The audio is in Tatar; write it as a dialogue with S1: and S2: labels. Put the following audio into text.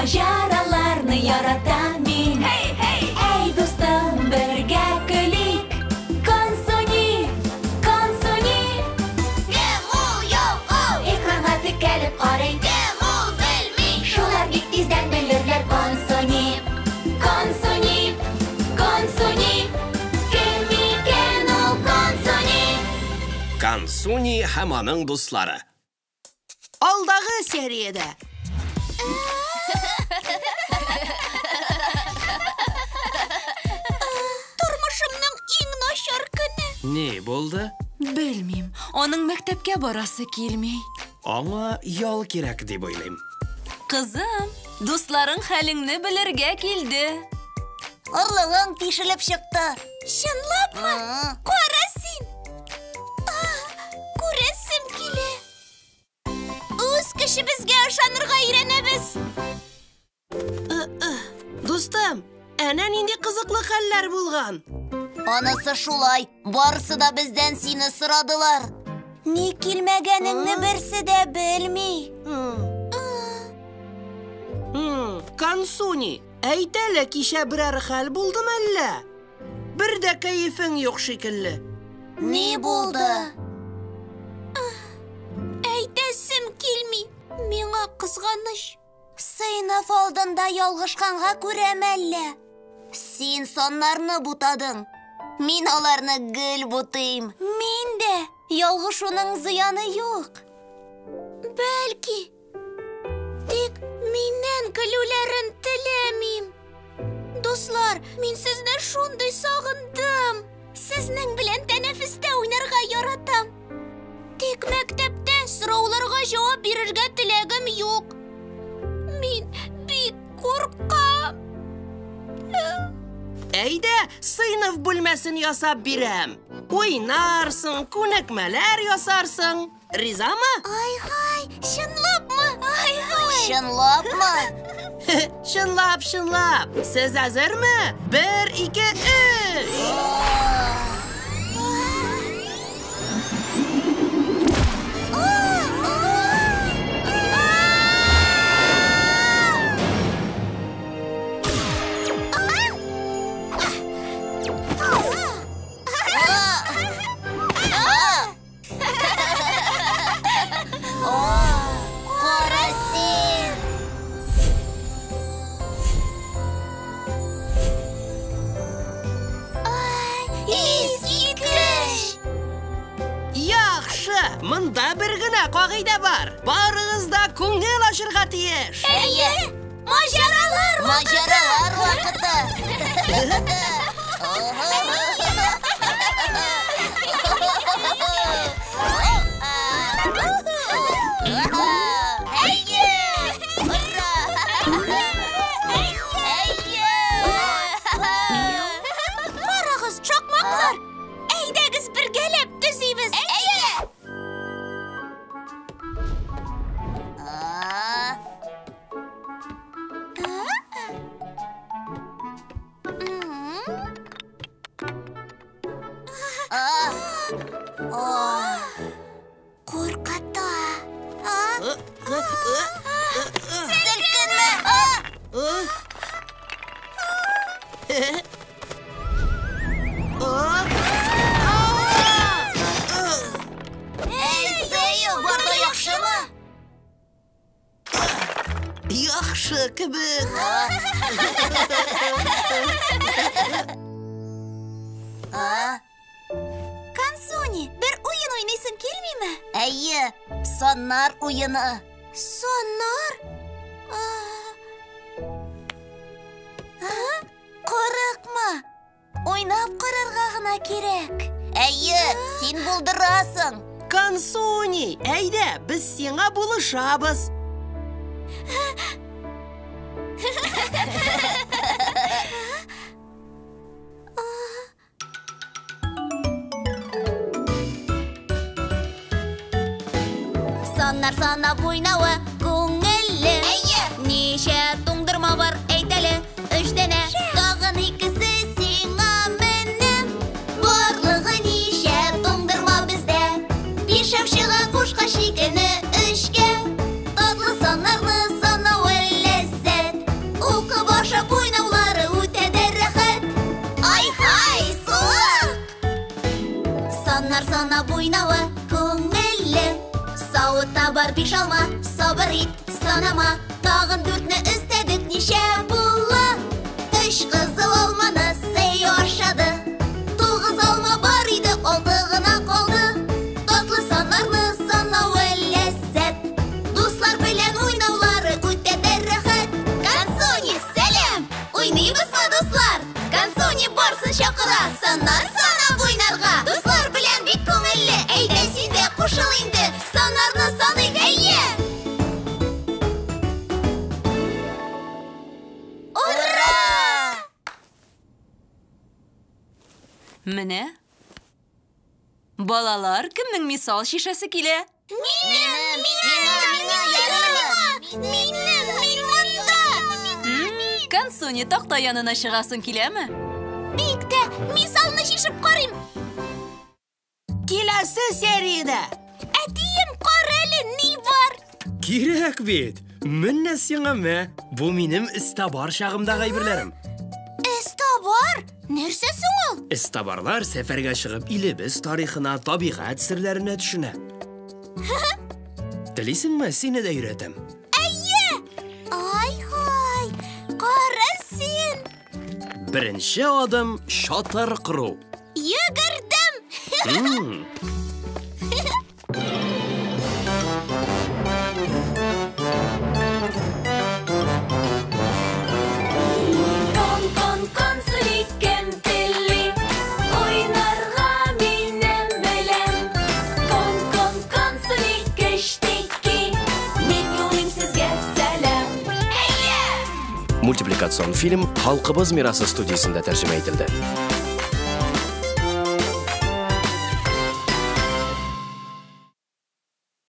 S1: Маҗараларны яратам мин.
S2: Һей, һей!
S1: Әй, дустым, бергә көлик. Консуни, Консуни.
S2: Кем ул, юк ул?
S1: Экранга текәлеп карый.
S2: Кем ул, белми.
S1: Шулар бик тиздән белерләр. Консуни, Консуни, Консуни. Кем икән ул Консуни?
S3: Консуни һәм аның дуслары.
S4: Алдагы сериядә.
S2: Тормышымның иң начар көне.
S3: Ни булды?
S5: Белмим, аның мәктәпкә барасы килми.
S3: Аңа ял кирәк дип уйлыйм.
S5: Кызым, дусларың хәлеңне белергә килде.
S2: Орлыгың тишелеп чыкты. Чынлапмы? Кара син. Күрәсем килә. Үз көчебезгә ышанырга өйрәнәбез.
S4: Дустым, әнә нинди кызыклы хәлләр булган.
S2: Анысы шулай, барысы да бездән сине сорадылар. Ник килмәгәнеңне берсе дә белми.
S4: Консуни, әйт әле, кичә берәр хәл булдымы әллә? Бер дә кәефең юк шикелле.
S2: Ни булды? Әйтәсем килми. Миңа кызганыч. Сыйныф алдында ялгышканга күрәм әллә? Син саннарны бутадың. Мин аларны гел бутыйм. Мин дә. Ялгышуның зыяны юк. Бәлки. Тик миннән көлүләрен теләмим. Дуслар, мин сезне шундый сагындым. Сезнең белән тәнәфестә уйнарга яратам. Тик мәктәптә сорауларга җавап бирергә теләгем юк. Мин бик куркам.
S4: Әйдә, сыйныф бүлмәсен ясап бирәм. Уйнарсың, күнекмәләр ясарсың. Ризамы?
S2: Ай-һай, чынлапмы? Ай-һай. Чынлапмы?
S4: Чынлап, чынлап. Сез әзерме? 1, 2, 3.
S2: Кара син! Искиткеч!
S4: Яхшы, монда бер генә кагыйдә бар. Барыгыз да күңел ачырга тиеш.
S2: Әйе! Маҗаралар вакыты! Маҗаралар вакыты! Әйе! Ура! Әйе! Карагыз, чакмаклар! Әйдәгез бергәләп төзибез! Әйе! Куркыта. Селкенмә! Әй, Зею, бар да яхшымы?
S4: Яхшы кебек.
S2: Консуни, бер уен уйныйсың килмиме? Әйе, саннар уены. Саннар? Курыкма. Уйнап карарга гына кирәк. Әйе, син булдырасың.
S4: Консуни, әйдә, без сиңа булышабыз.
S2: Саннар санап уйнавы күңелле. Әйе! Ничә туңдырма бар, әйт әле, 3 данә. Тагын икесе сиңа менә. Барлыгы ничә туңдырма бездә? Бишәү чыга кушкач икене өчкә. Татлы саннарны санау ләззәт. Саннар санап уйнавы күңелле. Савытта бар биш алма, сабыр ит, санама. Тагын дүртне өстәдек, ничә була? Өч кызыл алманы Сею ашады. 9 алма бар иде, 6 гына калды. Татлы саннарны санавы ләззәт. Дуслар белән уйнаулары үтә дә рәхәт. Консуни, сәлам! Уйныйбызмы, дуслар? Консуни барсын чакыра, саннар санап уйнарга. Дуслар белән бик күңелле, әйдә син дә кушыл инде. Саннарны саныйк, әйе! Ура!
S5: Менә. Балалар, кемнең мисал шишәсе килә?
S2: Минем, миңа, ярармы? Минем, мин монда!
S5: Консуни, такта янына чыгасың киләме?
S2: Бик тә мисалны шишеп карыйм.
S4: Киләсе сериядә.
S2: Әтием, кара әле, ни бар?
S3: Кирәк бит. Менә сиңа мә. Бу минем эстабар чагымдагы әйберләрем.
S2: Эстабар? Нәрсә соң ул?
S3: Эстабарлар сәфәргә чыгып илебез тарихына, табигать серләренә төшенә. Телисеңме, сине дә өйрәтәм.
S2: Әйе! Ай-һай! Кара син!
S3: Беренче адым чатыр кору.
S2: Йөгердем!
S1: Кон, кон, консуни, кем тели? Уйнарга минем белән. Кон, кон, консуни, кечтеки. Мин юлыйм сезгә сәлам.
S3: Мультипликацион фильм Халкыбыз мирасы студиясендә тәрҗемә ителде.